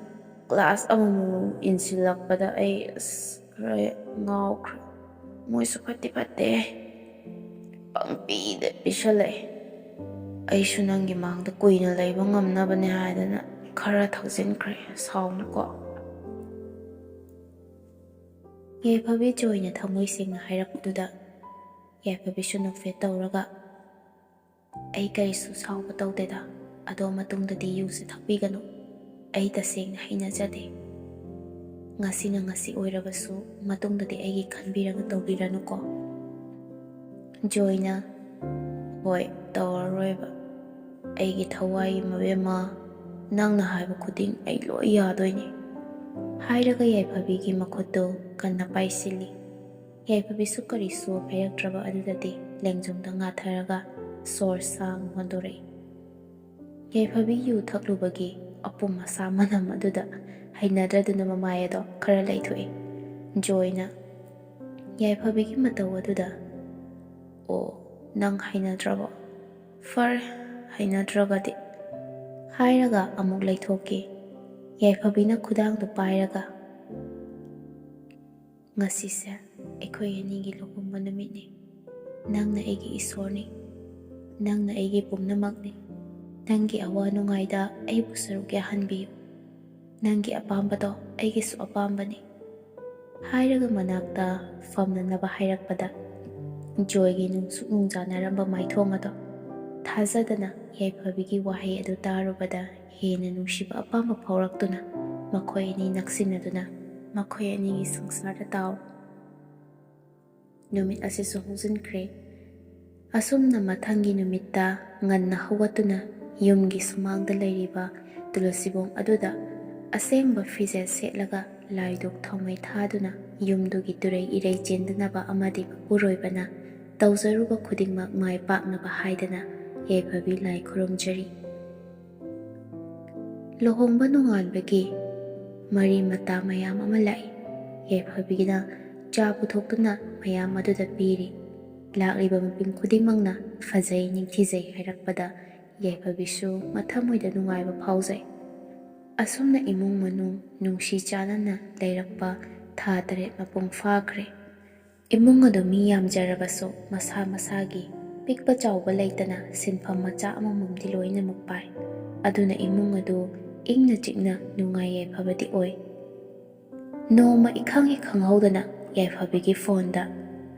ꯀ꯭ꯂꯥꯁ ꯑꯃꯃꯝ ꯏꯟꯁꯤꯜꯂꯛꯄꯗ ꯑꯩ ꯑꯁ ꯈꯔ ꯉꯥꯎꯈ꯭ꯔꯦ꯫ ꯃꯣꯏꯁꯨ ꯐꯠꯇꯤ ꯐꯠꯇꯦ, ꯄꯪꯄꯤꯗ ꯄꯤꯁꯜꯂꯛꯑꯦ꯫ ꯑꯩꯁꯨ ꯅꯪꯒꯤ ꯃꯥꯡꯗ ꯀꯨꯏꯅ ꯂꯩꯕ ꯉꯝꯅꯕꯅꯦ ꯍꯥꯏꯗꯅ ꯈꯔ ꯊꯛꯆꯤꯟꯈ꯭ꯔꯦ, ꯁꯥꯎꯅꯨꯀꯣ꯫" ꯌꯥꯏꯐꯕꯤ ꯖꯣꯏꯅ ꯊꯃꯣꯏ ꯁꯦꯡꯅ ꯍꯥꯏꯔꯛꯄꯗꯨꯗ ꯌꯥꯏꯐꯕꯤꯁꯨ ꯅꯣꯛꯐꯦꯠ ꯇꯧꯔꯒ, "ꯑꯩ ꯀꯔꯤꯁꯨ ꯁꯥꯎꯕ ꯇꯧꯗꯦꯗ, ꯑꯗꯣ ꯃꯇꯨꯡꯗꯗꯤ ꯌꯨꯁꯦ ꯊꯛꯄꯤꯒꯅꯨ꯫ ꯑꯩ ꯇꯁꯦꯡꯅ ꯍꯩꯅꯖꯗꯦ꯫ ꯉꯁꯤꯅ ꯉꯁꯤ ꯑꯣꯏꯔꯕꯁꯨ ꯃꯇꯨꯡꯗꯗꯤ ꯑꯩꯒꯤ ꯈꯟꯕꯤꯔꯒ ꯇꯧꯕꯤꯔꯅꯨꯀꯣ꯫" ꯖꯣꯏꯅ, "ꯍꯣꯏ, ꯇꯧꯔꯔꯣꯏꯕ꯫ ꯑꯩꯒꯤ ꯊꯋꯥꯏꯒꯤ ꯃꯕꯦꯝꯃ, ꯅꯪꯅ ꯍꯥꯏꯕ ꯈꯨꯗꯤꯡ ꯑꯩ ꯂꯣꯏ ꯌꯥꯗꯣꯏꯅꯤ," ꯍꯥꯏꯔꯒ ꯌꯥꯏꯐꯕꯤꯒꯤ ꯃꯈꯨꯠꯇꯨ ꯀꯟꯅ ꯄꯥꯏꯁꯤꯜꯂꯤ꯫ ꯌꯥꯏꯐꯕꯤꯁꯨ ꯀꯔꯤꯁꯨ ꯍꯥꯏꯔꯛꯇ꯭ꯔꯕ ꯑꯗꯨꯗꯗꯤ ꯂꯦꯡꯖꯨꯝꯗ ꯉꯥꯊꯔꯒ ꯁꯣꯔ ꯁꯥꯡꯅ ꯍꯣꯟꯗꯣꯔꯛꯏ꯫ ꯌꯥꯏꯐꯕꯤ ꯌꯨ ꯊꯛꯂꯨꯕꯒꯤ ꯑꯄꯨꯝ ꯑꯁꯥ ꯃꯅꯝ ꯑꯗꯨꯗ ꯍꯩꯅꯗ꯭ꯔꯗꯨꯅ ꯃꯃꯥꯏ ꯑꯗꯣ ꯈꯔ ꯂꯩꯊꯣꯛꯏ꯫ ꯖꯣꯏꯅ ꯌꯥꯏꯐꯕꯤꯒꯤ ꯃꯇꯧ ꯑꯗꯨꯗ, "ꯑꯣ, ꯅꯪ ꯍꯩꯅꯗ꯭ꯔꯕꯣ? ꯐꯔꯦ, ꯍꯩꯅꯗ꯭ꯔꯒꯗꯤ," ꯍꯥꯏꯔꯒ ꯑꯃꯨꯛ ꯂꯩꯊꯣꯛꯈꯤ꯫ ꯌꯥꯏꯐꯕꯤꯅ ꯈꯨꯗꯥꯡꯗꯨ ꯄꯥꯏꯔꯒ, "ꯉꯁꯤꯁꯦ ꯑꯩꯈꯣꯏ ꯑꯅꯤꯒꯤ ꯂꯨꯍꯣꯡꯕ ꯅꯨꯃꯤꯠꯅꯤ꯫ ꯅꯪꯅ ꯑꯩꯒꯤ ꯏꯁꯣꯔꯅꯤ꯫ ꯅꯪꯅ ꯑꯩꯒꯤ ꯄꯨꯝꯅꯃꯛꯅꯤ꯫ ꯅꯪꯒꯤ ꯑꯋꯥ ꯅꯨꯡꯉꯥꯏꯗ ꯑꯩꯕꯨ ꯁꯔꯨꯛ ꯌꯥꯍꯟꯕꯤꯌꯨ꯫ ꯅꯪꯒꯤ ꯑꯄꯥꯝꯕꯗꯣ ꯑꯩꯒꯤꯁꯨ ꯑꯄꯥꯝꯕꯅꯤ," ꯍꯥꯏꯔꯒ ꯃꯅꯥꯛꯇ ꯐꯝꯅꯅꯕ ꯍꯥꯏꯔꯛꯄꯗ, ꯖꯣꯏꯒꯤ ꯅꯨꯡꯁꯨꯛ ꯅꯨꯡꯖꯥꯅꯔꯝꯕ ꯃꯥꯏꯊꯣꯡ ꯑꯗꯣ ꯊꯥꯖꯗꯅ ꯌꯥꯏꯐꯕꯤꯒꯤ ꯋꯥꯍꯩ ꯑꯗꯨ ꯇꯥꯔꯨꯕꯗ ꯍꯦꯟꯅ ꯅꯨꯡꯁꯤꯕ ꯑꯄꯥꯝꯕ ꯐꯥꯎꯔꯛꯇꯨꯅ ꯃꯈꯣꯏ ꯑꯅꯤ ꯅꯛꯁꯤꯟꯅꯗꯨꯅ ꯃꯈꯣꯏ ꯑꯅꯤꯒꯤ ꯁꯪꯁꯥꯔꯗ ꯇꯥꯎ꯫ ꯅꯨꯃꯤꯠ ꯑꯁꯤꯁꯨ ꯍꯧꯖꯤꯟꯈ꯭ꯔꯦ꯫ ꯑꯁꯨꯝꯅ ꯃꯊꯪꯒꯤ ꯅꯨꯃꯤꯠꯇ ꯉꯟꯅ ꯍꯧꯒꯠꯇꯨꯅ ꯌꯨꯝꯒꯤ ꯁꯨꯃꯥꯡꯗ ꯂꯩꯔꯤꯕ ꯇꯨꯂꯁꯤꯕꯣꯡ ꯑꯗꯨꯗ ꯑꯁꯦꯡꯕ ꯐꯤꯖꯦꯠ ꯁꯦꯠꯂꯒ ꯂꯥꯏꯗꯨꯛ ꯊꯥꯎꯃꯩ ꯊꯥꯗꯨꯅ ꯌꯨꯝꯗꯨꯒꯤ ꯇꯨꯔꯩ ꯏꯔꯩ ꯆꯦꯟꯗꯅꯕ ꯑꯃꯗꯤ ꯃꯄꯨꯔꯣꯏꯕꯅ ꯇꯧꯖꯔꯨꯕ ꯈꯨꯗꯤꯡꯃꯛ ꯃꯥꯏ ꯄꯥꯛꯅꯕ ꯍꯥꯏꯗꯅ ꯌꯥꯏꯐꯕꯤ ꯂꯥꯏ ꯈꯨꯔꯨꯝꯖꯔꯤ꯫ ꯂꯨꯍꯣꯡꯕ ꯅꯣꯡꯉꯥꯟꯕꯒꯤ ꯃꯔꯤ ꯃꯇꯥ ꯃꯌꯥꯝ ꯑꯃ ꯂꯥꯛꯏ꯫ ꯌꯥꯏꯐꯕꯤꯅ ꯆꯥ ꯄꯨꯊꯣꯛꯇꯨꯅ ꯃꯌꯥꯝ ꯑꯗꯨꯗ ꯄꯤꯔꯤ꯫ ꯂꯥꯛꯂꯤꯕ ꯃꯤꯄꯨꯝ ꯈꯨꯗꯤꯡꯃꯛꯅ ꯐꯖꯩ, ꯅꯤꯡꯊꯤꯖꯩ ꯍꯥꯏꯔꯛꯄꯗ ꯌꯥꯏꯐꯕꯤꯁꯨ ꯃꯊꯃꯣꯏꯗ ꯅꯨꯡꯉꯥꯏꯕ ꯐꯥꯎꯖꯩ꯫ ꯑꯁꯨꯝꯅ ꯏꯃꯨꯡ ꯃꯅꯨꯡ ꯅꯨꯡꯁꯤ ꯆꯥꯟꯅꯅ ꯂꯩꯔꯛꯄ ꯊꯥ ꯇꯔꯦꯠ ꯃꯄꯨꯡ ꯐꯥꯈ꯭ꯔꯦ꯫ ꯏꯃꯨꯡ ꯑꯗꯨ ꯃꯤ ꯌꯥꯝꯖꯔꯕꯁꯨ ꯃꯁꯥ ꯃꯁꯥꯒꯤ ꯄꯤꯛꯄ ꯆꯥꯎꯕ ꯂꯩꯇꯅ ꯁꯤꯟꯐꯝ ꯃꯆꯥ ꯑꯃꯃꯝꯗꯤ ꯂꯣꯏꯅꯃꯛ ꯄꯥꯏ꯫ ꯑꯗꯨꯅ ꯏꯃꯨꯡ ꯑꯗꯨ ꯏꯪꯅ ꯆꯤꯛꯅ ꯅꯨꯡꯉꯥꯏ ꯌꯥꯏꯐꯕꯗꯤ ꯑꯣꯏ꯫ ꯅꯣꯡꯃ ꯏꯈꯪ ꯍꯦꯛ ꯈꯪꯍꯧꯗꯅ ꯌꯥꯏꯐꯕꯤꯒꯤ ꯐꯣꯟꯗ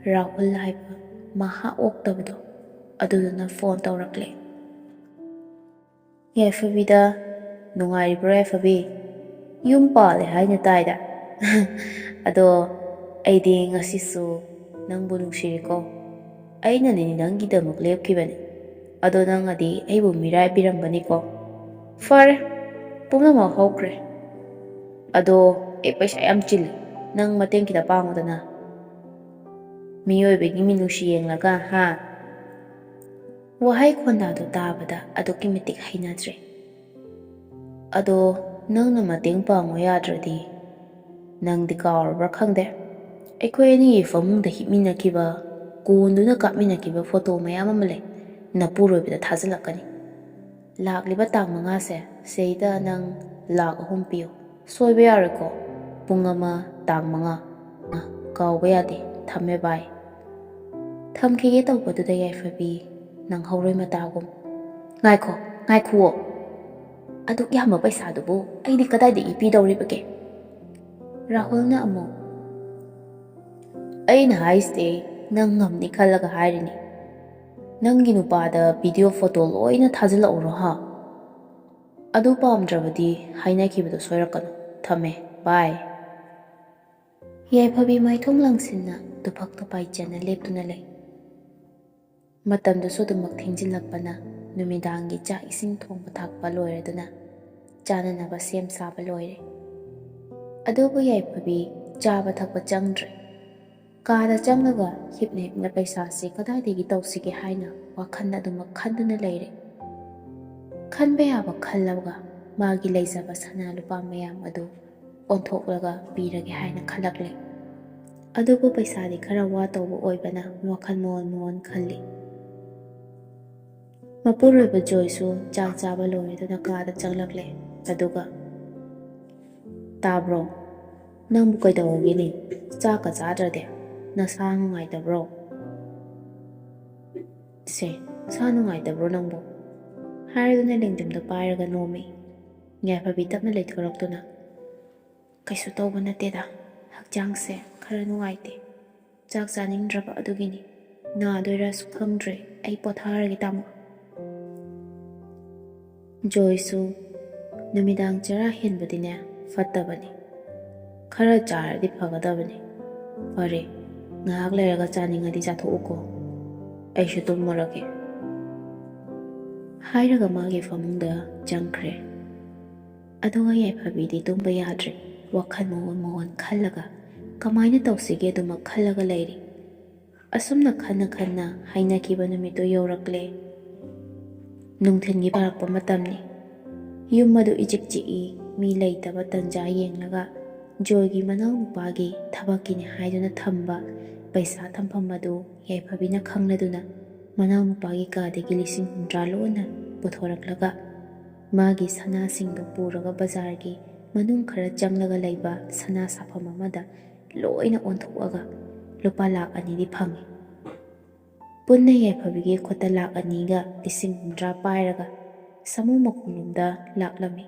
ꯔꯥꯍꯨꯜ ꯍꯥꯏꯕ ꯃꯍꯥ ꯑꯣꯛꯇꯕꯗꯣ ꯑꯗꯨꯗꯨꯅ ꯐꯣꯟ ꯇꯧꯔꯛꯂꯦ꯫ ꯌꯥꯏꯐꯕꯤꯗ, "ꯅꯨꯡꯉꯥꯏꯔꯤꯕ꯭ꯔꯣ ꯌꯥꯏꯐꯕꯤ? ꯌꯨꯝ ꯄꯥꯜꯂꯦ ꯍꯥꯏꯅ ꯇꯥꯏꯗ꯫ ꯑꯗꯣ ꯑꯩꯗꯤ ꯉꯁꯤꯁꯨ ꯅꯪꯕꯨ ꯅꯨꯡꯁꯤꯔꯤꯀꯣ꯫ ꯑꯩꯅꯅꯤ ꯅꯪꯒꯤꯗꯃꯛ ꯂꯦꯞꯈꯤꯕꯅꯤ꯫ ꯑꯗꯣ ꯅꯪꯅꯗꯤ ꯑꯩꯕꯨ ꯃꯤꯔꯥꯏꯕꯤꯔꯝꯕꯅꯤꯀꯣ꯫ ꯐꯔꯦ, ꯄꯨꯝꯅꯃꯛ ꯍꯧꯈ꯭ꯔꯦ꯫ ꯑꯗꯣ ꯑꯩ ꯄꯩꯁꯥ ꯌꯥꯝ ꯆꯤꯜꯂꯤ, ꯅꯪ ꯃꯇꯦꯡ ꯈꯤꯇ ꯄꯥꯡꯉꯨꯗꯅ꯫ ꯃꯤꯑꯣꯏꯕꯒꯤ ꯃꯤꯅꯨꯡꯁꯤ ꯌꯦꯡꯂꯒ, ꯍꯥ? ꯋꯥꯍꯩ ꯈꯣꯟꯗꯥꯗꯣ ꯇꯥꯕꯗ ꯑꯗꯨꯛꯀꯤ ꯃꯇꯤꯛ ꯍꯩꯅꯗ꯭ꯔꯦ꯫ ꯑꯗꯣ ꯅꯪꯅ ꯃꯇꯦꯡ ꯄꯥꯡꯉꯨ ꯌꯥꯗ꯭ꯔꯗꯤ, ꯅꯪꯗꯤ ꯀꯥꯎꯔꯕ꯭ꯔꯥ ꯈꯪꯗꯦ, ꯑꯩꯈꯣꯏ ꯑꯅꯤꯒꯤ ꯐꯃꯨꯡꯗ ꯍꯤꯞꯃꯤꯟꯅꯈꯤꯕ, ꯀꯣꯟꯗꯨꯅ ꯀꯥꯞꯃꯤꯟꯅꯈꯤꯕ ꯐꯣꯇꯣ ꯃꯌꯥꯝ ꯑꯃ ꯂꯩ, ꯅꯄꯨꯔꯣꯏꯕꯗ ꯊꯥꯖꯤꯜꯂꯛꯀꯅꯤ꯫ ꯂꯥꯛꯂꯤꯕ ꯇꯥꯡ ꯃꯉꯥꯁꯦ ꯁꯤꯗꯩꯗ ꯅꯪ ꯂꯥꯛ ꯑꯍꯨꯝ ꯄꯤꯌꯨ, ꯁꯣꯏꯕ ꯌꯥꯔꯣꯏꯀꯣ꯫ ꯄꯨꯡ ꯑꯃ, ꯇꯥꯡ ꯃꯉꯥ꯫ ꯑ, ꯀꯥꯎꯕ ꯌꯥꯗꯦ꯫ ꯊꯝꯃꯦ ꯚꯥꯏ꯫ ꯊꯝꯈꯤꯒꯦ ꯇꯧꯕꯗꯨꯗ ꯌꯥꯏꯐꯕꯤ ꯅꯪꯍꯧꯔꯣꯏ ꯃꯇꯥꯒꯨꯝ, "ꯉꯥꯏꯈꯣ, ꯉꯥꯏꯈꯨꯑꯣ꯫ ꯑꯗꯨꯛ ꯌꯥꯝꯕ ꯄꯩꯁꯥꯗꯨꯕꯨ ꯑꯩꯗꯤ ꯀꯗꯥꯏꯗꯒꯤ ꯄꯤꯗꯧꯔꯤꯕꯒꯦ?" ꯔꯥꯍꯨꯜꯅ ꯑꯃꯨꯛ, "ꯑꯩꯅ ꯍꯥꯏꯁꯤꯗꯤ ꯅꯪ ꯉꯝꯅꯤ ꯈꯜꯂꯒ ꯍꯥꯏꯔꯤꯅꯤ꯫ ꯅꯪꯒꯤ ꯅꯨꯄꯥꯗ ꯚꯤꯗꯤꯑꯣ ꯐꯣꯇꯣ ꯂꯣꯏꯅ ꯊꯥꯖꯤꯜꯂꯛꯎꯔꯣ ꯍꯥ? ꯑꯗꯨ ꯄꯥꯝꯗ꯭ꯔꯕꯗꯤ ꯍꯥꯏꯅꯈꯤꯕꯗꯣ ꯁꯣꯏꯔꯛꯀꯅꯨ꯫ ꯊꯝꯃꯦ, ꯕꯥꯏ꯫" ꯌꯥꯏꯐꯕꯤ ꯃꯥꯏꯊꯣꯡ ꯂꯪꯁꯤꯟꯅ ꯇꯨꯐꯛꯇꯣ ꯄꯥꯏꯆꯦꯟꯅ ꯂꯦꯞꯇꯨꯅ ꯂꯩ꯫ ꯃꯇꯝꯗꯨꯁꯨ ꯑꯗꯨꯃꯛ ꯊꯦꯡꯖꯤꯜꯂꯛꯄꯅ ꯅꯨꯃꯤꯗꯥꯡꯒꯤ ꯆꯥꯛ ꯏꯁꯤꯡ ꯊꯣꯡꯕ ꯊꯥꯛꯄ ꯂꯣꯏꯔꯗꯨꯅ ꯆꯥꯅꯅꯕ ꯁꯦꯝ ꯁꯥꯕ ꯂꯣꯏꯔꯦ꯫ ꯑꯗꯨꯕꯨ ꯌꯥꯏꯐꯕꯤ ꯆꯥꯕ ꯊꯛꯄ ꯆꯪꯗ꯭ꯔꯦ꯫ ꯀꯥꯗ ꯆꯪꯂꯒ ꯍꯤꯞꯅ ꯍꯤꯞꯅ ꯄꯩꯁꯥꯁꯤ ꯀꯗꯥꯏꯗꯒꯤ ꯇꯧꯁꯤꯒꯦ ꯍꯥꯏꯅ ꯋꯥꯈꯜꯗ ꯑꯗꯨꯃꯛ ꯈꯟꯗꯨꯅ ꯂꯩꯔꯦ꯫ ꯈꯟꯕ ꯌꯥꯕ ꯈꯜꯂꯒ ꯃꯥꯒꯤ ꯂꯩꯖꯕ ꯁꯅꯥ ꯂꯨꯄꯥ ꯃꯌꯥꯝ ꯑꯗꯨ ꯑꯣꯟꯊꯣꯛꯂꯒ ꯄꯤꯔꯒꯦ ꯍꯥꯏꯅ ꯈꯜꯂꯛꯂꯦ꯫ ꯑꯗꯨꯕꯨ ꯄꯩꯁꯥꯗꯤ ꯈꯔ ꯋꯥ ꯇꯧꯕ ꯑꯣꯏꯕꯅ ꯋꯥꯈꯜ ꯃꯑꯣꯟ ꯃꯑꯣꯟ ꯈꯜꯂꯤ꯫ ꯃꯄꯨꯔꯣꯏꯕ ꯖꯣꯏꯁꯨ ꯆꯥꯛ ꯆꯥꯕ ꯂꯣꯏꯔꯗꯨꯅ ꯀꯥꯗ ꯆꯪꯂꯛꯂꯦ꯫ ꯑꯗꯨꯒ, "ꯇꯥꯕ꯭ꯔꯣ? ꯅꯪꯕꯨ ꯀꯩꯗꯧꯔꯒꯦꯅꯦ? ꯆꯥꯛꯀ ꯆꯥꯗ꯭ꯔꯗꯤ? ꯅꯁꯥ ꯅꯨꯡꯉꯥꯏꯇꯕ꯭ꯔꯣ?" "ꯁꯦ, ꯁꯥ ꯅꯨꯡꯉꯥꯏꯇꯕ꯭ꯔꯣ ꯅꯪꯕꯨ?" ꯍꯥꯏꯔꯗꯨꯅ ꯂꯦꯡꯖꯨꯝꯗꯣ ꯄꯥꯏꯔꯒ ꯅꯣꯝꯃꯤ꯫ ꯌꯥꯏꯐꯕꯤ ꯇꯞꯅ ꯂꯩꯊꯣꯔꯛꯇꯨꯅ, "ꯀꯩꯁꯨ ꯇꯧꯕ ꯅꯠꯇꯦꯗ, ꯍꯛꯆꯥꯡꯁꯦ ꯈꯔ ꯅꯨꯡꯉꯥꯏꯇꯦ, ꯆꯥꯛ ꯆꯥꯅꯤꯡꯗ꯭ꯔꯕ ꯑꯗꯨꯒꯤꯅꯤ꯫ ꯅꯥꯗꯣꯏꯔꯥꯁꯨ ꯈꯪꯗ꯭ꯔꯦ, ꯑꯩ ꯄꯣꯊꯥꯔꯒꯦ ꯇꯥꯃꯣ꯫" ꯖꯣꯏꯁꯨ, "ꯅꯨꯃꯤꯗꯥꯡ ꯆꯔꯥ ꯍꯦꯟꯕꯗꯤꯅꯦ ꯐꯠꯇꯕꯅꯤ, ꯈꯔ ꯆꯥꯔꯗꯤ ꯐꯒꯗꯕꯅꯤ꯫ ꯐꯔꯦ, ꯉꯥꯏꯍꯥꯛ ꯂꯩꯔꯒ ꯆꯥꯅꯤꯡꯉꯗꯤ ꯆꯥꯊꯣꯛꯎꯀꯣ꯫ ꯑꯩꯁꯨ ꯇꯨꯝꯃꯨꯔꯒꯦ," ꯍꯥꯏꯔꯒ ꯃꯥꯒꯤ ꯐꯃꯨꯡꯗ ꯆꯪꯈ꯭ꯔꯦ꯫ ꯑꯗꯨꯒ ꯌꯥꯏꯐꯕꯤꯗꯤ ꯇꯨꯝꯕ ꯌꯥꯗ꯭ꯔꯦ꯫ ꯋꯥꯈꯜ ꯃꯑꯣꯟ ꯃꯑꯣꯟ ꯈꯜꯂꯒ ꯀꯃꯥꯏꯅ ꯇꯧꯁꯤꯒꯦ ꯑꯗꯨꯃꯛ ꯈꯜꯂꯒ ꯂꯩꯔꯤ꯫ ꯑꯁꯨꯝꯅ ꯈꯟꯅ ꯈꯟꯅ ꯍꯥꯏꯅꯈꯤꯕ ꯅꯨꯃꯤꯠꯇꯨ ꯌꯧꯔꯛꯂꯦ꯫ ꯅꯨꯡꯊꯤꯜꯒꯤ ꯇꯥꯔꯛꯄ ꯃꯇꯝꯅꯤ꯫ ꯌꯨꯝ ꯑꯗꯨ ꯏꯆꯤꯛ ꯆꯤꯛꯏ꯫ ꯃꯤ ꯂꯩꯇꯕ ꯇꯟꯖꯥ ꯌꯦꯡꯂꯒ ꯖꯣꯏꯒꯤ ꯃꯅꯥꯎꯅꯨꯄꯥꯒꯤ ꯊꯕꯛꯀꯤꯅꯤ ꯍꯥꯏꯗꯨꯅ ꯊꯝꯕ ꯄꯩꯁꯥ ꯊꯝꯐꯝ ꯑꯗꯨ ꯌꯥꯏꯐꯕꯤꯅ ꯈꯪꯂꯗꯨꯅ ꯃꯅꯥꯎꯅꯨꯄꯥꯒꯤ ꯀꯥꯗꯒꯤ ꯂꯤꯁꯤꯡ ꯍꯨꯝꯗ꯭ꯔꯥ ꯂꯣꯟꯅ ꯄꯨꯊꯣꯔꯛꯂꯒ ꯃꯥꯒꯤ ꯁꯅꯥꯁꯤꯡꯗꯨ ꯄꯨꯔꯒ ꯕꯖꯥꯔꯒꯤ ꯃꯅꯨꯡ ꯈꯔ ꯆꯪꯂꯒ ꯂꯩꯕ ꯁꯅꯥ ꯁꯥꯐꯝ ꯑꯃꯗ ꯂꯣꯏꯅ ꯑꯣꯟꯊꯣꯛꯑꯒ ꯂꯨꯄꯥ ꯂꯥꯛ ꯑꯅꯤꯗꯤ ꯐꯪꯉꯤ꯫ ꯄꯨꯟꯅ ꯌꯥꯏꯐꯕꯤꯒꯤ ꯈꯨꯠꯇ ꯂꯥꯛ ꯑꯅꯤꯒ ꯂꯤꯁꯤꯡ ꯍꯨꯝꯗ꯭ꯔꯥ ꯄꯥꯏꯔꯒ ꯁꯥꯃꯨ ꯃꯈꯣꯡꯂꯣꯝꯗ ꯂꯥꯛꯂꯝꯃꯤ꯫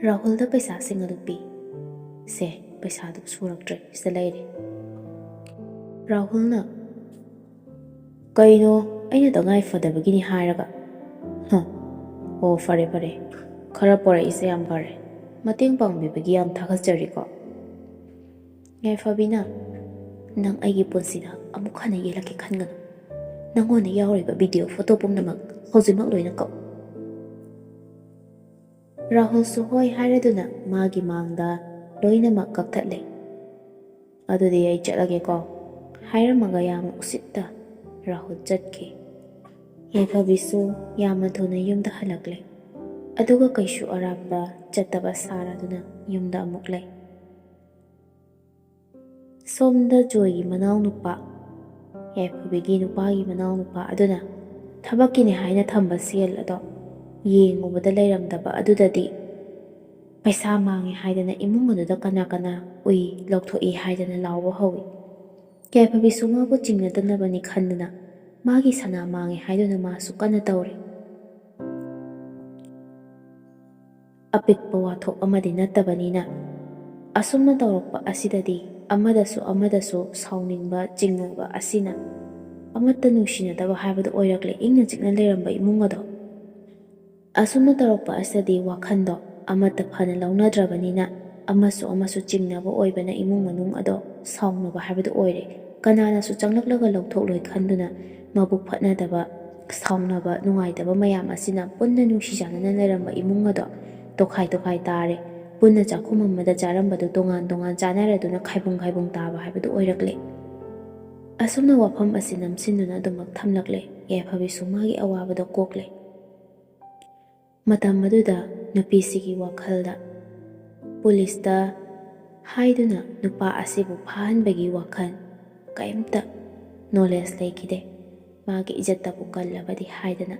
ꯔꯥꯍꯨꯜꯗ ꯄꯩꯁꯥꯁꯤꯡ ꯑꯗꯨ ꯄꯤ꯫ "ꯁꯦ, ꯄꯩꯁꯥꯗꯨ ꯁꯨꯔꯛꯇ꯭ꯔꯦ, ꯁꯤꯗ ꯂꯩꯔꯦ꯫" ꯔꯥꯍꯨꯜꯅ, "ꯀꯩꯅꯣ, ꯑꯩꯅ ꯇꯉꯥꯏ ꯐꯗꯕꯒꯤꯅꯤ ꯍꯥꯏꯔꯒ?" "ꯍ, ꯑꯣ, ꯐꯔꯦ, ꯐꯔꯦ꯫ ꯈꯔ ꯄꯣꯔꯛꯏꯁꯦ ꯌꯥꯝ ꯐꯔꯦ꯫ ꯃꯇꯦꯡ ꯄꯥꯡꯕꯤꯕꯒꯤ ꯌꯥꯝ ꯊꯥꯒꯠꯆꯔꯤꯀꯣ꯫" ꯌꯥꯏꯐꯕꯤꯅ, "ꯅꯪ ꯑꯩꯒꯤ ꯄꯨꯟꯁꯤꯗ ꯑꯃꯨꯛ ꯍꯟꯅ ꯌꯦꯜꯂꯛꯀꯦ ꯈꯟꯒꯅꯨ꯫ ꯅꯪꯉꯣꯟꯗ ꯌꯥꯎꯔꯤꯕ ꯚꯤꯗꯤꯑꯣ ꯐꯣꯇꯣ ꯄꯨꯝꯅꯃꯛ ꯍꯧꯖꯤꯛꯃꯛ ꯂꯣꯏꯅ ꯀꯛꯎ꯫" ꯔꯥꯍꯨꯜꯁꯨ ꯍꯣꯏ ꯍꯥꯏꯔꯗꯨꯅ ꯃꯥꯒꯤ ꯃꯥꯡꯗ ꯂꯣꯏꯅꯃꯛ ꯀꯛꯊꯠꯂꯦ꯫ "ꯑꯗꯨꯗꯤ ꯑꯩ ꯆꯠꯂꯒꯦꯀꯣ," ꯍꯥꯏꯔꯝꯃꯒ ꯌꯥꯝꯅ ꯎꯁꯤꯠꯇ ꯔꯥꯍꯨꯜ ꯆꯠꯈꯤ꯫ ꯌꯥꯏꯐꯕꯤꯁꯨ ꯌꯥꯝꯅ ꯊꯨꯅ ꯌꯨꯝꯗ ꯍꯜꯂꯛꯂꯦ꯫ ꯑꯗꯨꯒ ꯀꯩꯁꯨ ꯑꯔꯥꯝꯕ ꯆꯠꯇꯕ ꯁꯥꯔꯗꯨꯅ ꯌꯨꯝꯗ ꯑꯃꯨꯛ ꯂꯩ꯫ ꯁꯣꯝꯗ ꯖꯣꯏꯒꯤ ꯃꯅꯥꯎꯅꯨꯄꯥ, ꯌꯥꯏꯐꯕꯤꯒꯤ ꯅꯨꯄꯥꯒꯤ ꯃꯅꯥꯎꯅꯨꯄꯥ ꯑꯗꯨꯅ ꯊꯕꯛꯀꯤꯅꯤ ꯍꯥꯏꯅ ꯊꯝꯕ ꯁꯦꯜ ꯑꯗꯣ ꯌꯦꯡꯉꯨꯕꯗ ꯂꯩꯔꯝꯗꯕ ꯑꯗꯨꯗꯗꯤ ꯄꯩꯁꯥ ꯃꯥꯡꯉꯦ ꯍꯥꯏꯗꯅ ꯏꯃꯨꯡ ꯑꯗꯨꯗ ꯀꯅꯥ ꯀꯅꯥ ꯎꯏ, ꯂꯧꯊꯣꯛꯏ ꯍꯥꯏꯗꯅ ꯂꯥꯎꯕ ꯍꯧꯏ꯫ ꯌꯥꯏꯐꯕꯤꯁꯨ ꯃꯥꯕꯨ ꯆꯤꯡꯅꯗꯅꯕꯅꯤ ꯈꯟꯗꯅ ꯃꯥꯒꯤ ꯁꯅꯥ ꯃꯥꯡꯉꯦ ꯍꯥꯏꯗꯨꯅ ꯃꯥꯁꯨ ꯀꯟꯅ ꯇꯧꯔꯤ꯫ ꯑꯄꯤꯛꯄ ꯋꯥꯊꯣꯛ ꯑꯃꯗꯤ ꯅꯠꯇꯕꯅꯤꯅ, ꯑꯁꯨꯝꯅ ꯇꯧꯔꯛꯄ ꯑꯁꯤꯗꯗꯤ ꯑꯃꯗꯁꯨ ꯑꯃꯗꯁꯨ ꯁꯥꯎꯅꯤꯡꯕ, ꯆꯤꯡꯅꯕ ꯑꯁꯤꯅ ꯑꯃꯠꯇ ꯅꯨꯡꯁꯤꯅꯗꯕ ꯍꯥꯏꯕꯗꯨ ꯑꯣꯏꯔꯛꯂꯦ꯫ ꯏꯪꯅ ꯆꯤꯛꯅ ꯂꯩꯔꯝꯕ ꯏꯃꯨꯡ ꯑꯗꯣ ꯑꯁꯨꯝꯅ ꯇꯧꯔꯛꯄ ꯑꯁꯤꯗꯗꯤ ꯋꯥꯈꯜꯗꯣ ꯑꯃꯠꯇ ꯐꯅ ꯂꯧꯅꯗ꯭ꯔꯕꯅꯤꯅ, ꯑꯃꯁꯨ ꯑꯃꯁꯨ ꯆꯤꯡꯅꯕ ꯑꯣꯏꯕꯅ ꯏꯃꯨꯡ ꯃꯅꯨꯡ ꯑꯗꯣ ꯁꯥꯎꯅꯕ ꯍꯥꯏꯕꯗꯨ ꯑꯣꯏꯔꯦ꯫ ꯀꯅꯥꯅꯁꯨ ꯆꯪꯂꯛꯂꯒ ꯂꯧꯊꯣꯛꯂꯣꯏ ꯈꯟꯗꯨꯅ ꯃꯕꯨꯛ ꯐꯠꯅꯗꯕ, ꯁꯥꯎꯅꯕ, ꯅꯨꯡꯉꯥꯏꯇꯕ ꯃꯌꯥꯝ ꯑꯁꯤꯅ ꯄꯨꯟꯅ ꯅꯨꯡꯁꯤ ꯆꯥꯟꯅꯅ ꯂꯩꯔꯝꯕ ꯏꯃꯨꯡ ꯑꯗꯣ ꯇꯣꯈꯥꯏ ꯇꯣꯈꯥꯏ ꯇꯥꯔꯦ꯫ ꯄꯨꯟꯅ ꯆꯥꯛꯈꯨꯝ ꯑꯃꯗ ꯆꯥꯔꯝꯕꯗꯨ ꯇꯣꯉꯥꯟ ꯇꯣꯉꯥꯟ ꯆꯥꯅꯔꯗꯨꯅ ꯈꯥꯏꯕꯨꯡ ꯈꯥꯏꯕꯨꯡ ꯇꯥꯕ ꯍꯥꯏꯕꯗꯨ ꯑꯣꯏꯔꯛꯂꯦ꯫ ꯑꯁꯨꯝꯅ ꯋꯥꯐꯝ ꯑꯁꯤ ꯅꯝꯁꯤꯟꯗꯨꯅ ꯑꯗꯨꯃꯛ ꯊꯝꯂꯛꯂꯦ꯫ ꯌꯥꯏꯐꯕꯤꯁꯨ ꯃꯥꯒꯤ ꯑꯋꯥꯕꯗꯣ ꯀꯣꯛꯂꯦ꯫ ꯃꯇꯝ ꯑꯗꯨꯗ ꯅꯨꯄꯤꯁꯤꯒꯤ ꯋꯥꯈꯜꯗ ꯄꯨꯂꯤꯁꯇ ꯍꯥꯏꯗꯨꯅ ꯅꯨꯄꯥ ꯑꯁꯤꯕꯨ ꯐꯥꯍꯟꯕꯒꯤ ꯋꯥꯈꯜ ꯀꯔꯤꯝꯇ ꯅꯣꯂꯦꯖ ꯂꯩꯈꯤꯗꯦ꯫ ꯃꯥꯒꯤ ꯏꯖꯠꯇꯕꯨ ꯀꯜꯂꯕꯗꯤ ꯍꯥꯏꯗꯅ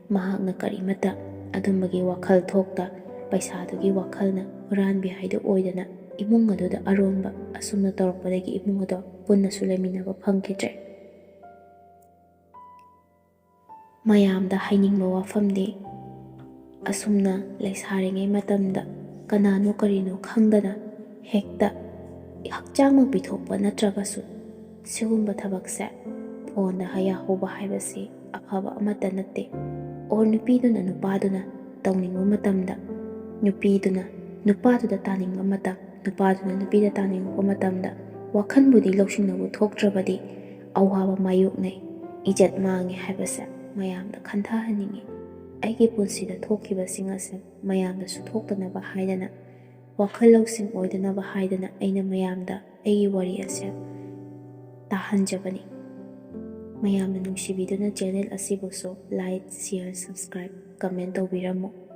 ꯃꯍꯥꯛꯅ ꯀꯔꯤꯃꯠꯇ ꯑꯗꯨꯝꯕꯒꯤ ꯋꯥꯈꯜ ꯊꯣꯛꯇ, ꯄꯩꯁꯥꯗꯨꯒꯤ ꯋꯥꯈꯜꯅ, ꯍꯨꯔꯥꯟꯕꯤ ꯍꯥꯏꯗꯨ ꯑꯣꯏꯗꯅ ꯏꯃꯨꯡ ꯑꯗꯨꯗ ꯑꯔꯣꯟꯕ ꯑꯁꯨꯝꯅ ꯇꯧꯔꯛꯄꯗꯒꯤ ꯏꯃꯨꯡ ꯑꯗꯣ ꯄꯨꯟꯅꯁꯨ ꯂꯩꯃꯤꯟꯅꯕ ꯐꯪꯈꯤꯗ꯭ꯔꯦ꯫ ꯃꯌꯥꯝꯗ ꯍꯥꯏꯅꯤꯡꯕ ꯋꯥꯐꯝꯗꯤ, ꯑꯁꯨꯝꯅ ꯂꯩꯁꯥꯔꯤꯉꯩ ꯃꯇꯝꯗ ꯀꯅꯥꯅꯣ ꯀꯔꯤꯅꯣ ꯈꯪꯗꯅ ꯍꯦꯛꯇ ꯍꯛꯆꯥꯡꯃꯛ ꯄꯤꯊꯣꯛꯄ ꯅꯠꯇ꯭ꯔꯒꯁꯨ ꯁꯤꯒꯨꯝꯕ ꯊꯕꯛꯁꯦ ꯐꯣꯟꯗ ꯍꯌꯥ ꯍꯧꯕ ꯍꯥꯏꯕꯁꯤ ꯑꯐꯕ ꯑꯃꯠꯇ ꯅꯠꯇꯦ꯫ ꯑꯣꯔ ꯅꯨꯄꯤꯗꯨꯅ ꯅꯨꯄꯥꯗꯨꯅ ꯇꯧꯅꯤꯡꯕ ꯃꯇꯝꯗ, ꯅꯨꯄꯤꯗꯨꯅ ꯅꯨꯄꯥꯗꯨꯗ ꯇꯥꯅꯤꯡꯕ ꯃꯇꯝ, ꯅꯨꯄꯥꯗꯨꯅ ꯅꯨꯄꯤꯗ ꯇꯥꯅꯤꯡꯉꯛꯄ ꯃꯇꯝꯗ ꯋꯥꯈꯜꯕꯨꯗꯤ ꯂꯧꯁꯤꯡꯅꯕꯨ ꯊꯣꯛꯇ꯭ꯔꯕꯗꯤ ꯑꯋꯥꯕ ꯃꯥꯌꯣꯛꯅꯩ, ꯏꯖꯠ ꯃꯥꯡꯉꯦ ꯍꯥꯏꯕꯁꯦ ꯃꯌꯥꯝꯗ ꯈꯟꯊꯍꯟꯅꯤꯡꯉꯤ꯫ ꯑꯩꯒꯤ ꯄꯨꯟꯁꯤꯗ ꯊꯣꯛꯈꯤꯕꯁꯤꯡ ꯑꯁꯦ ꯃꯌꯥꯝꯗꯁꯨ ꯊꯣꯛꯇꯅꯕ ꯍꯥꯏꯗꯅ, ꯋꯥꯈꯜ ꯂꯧꯁꯤꯡ ꯑꯣꯏꯗꯅꯕ ꯍꯥꯏꯗꯅ ꯑꯩꯅ ꯃꯌꯥꯝꯗ ꯑꯩꯒꯤ ꯋꯥꯔꯤ ꯑꯁꯦ ꯇꯥꯍꯟꯖꯕꯅꯤ꯫ ꯃꯌꯥꯝꯅ ꯅꯨꯡꯁꯤꯕꯤꯗꯨꯅ ꯆꯦꯅꯦꯜ ꯑꯁꯤꯕꯨꯁꯨ like, share, subscribe, comment ꯇꯧꯕꯤꯔꯝꯃꯨ꯫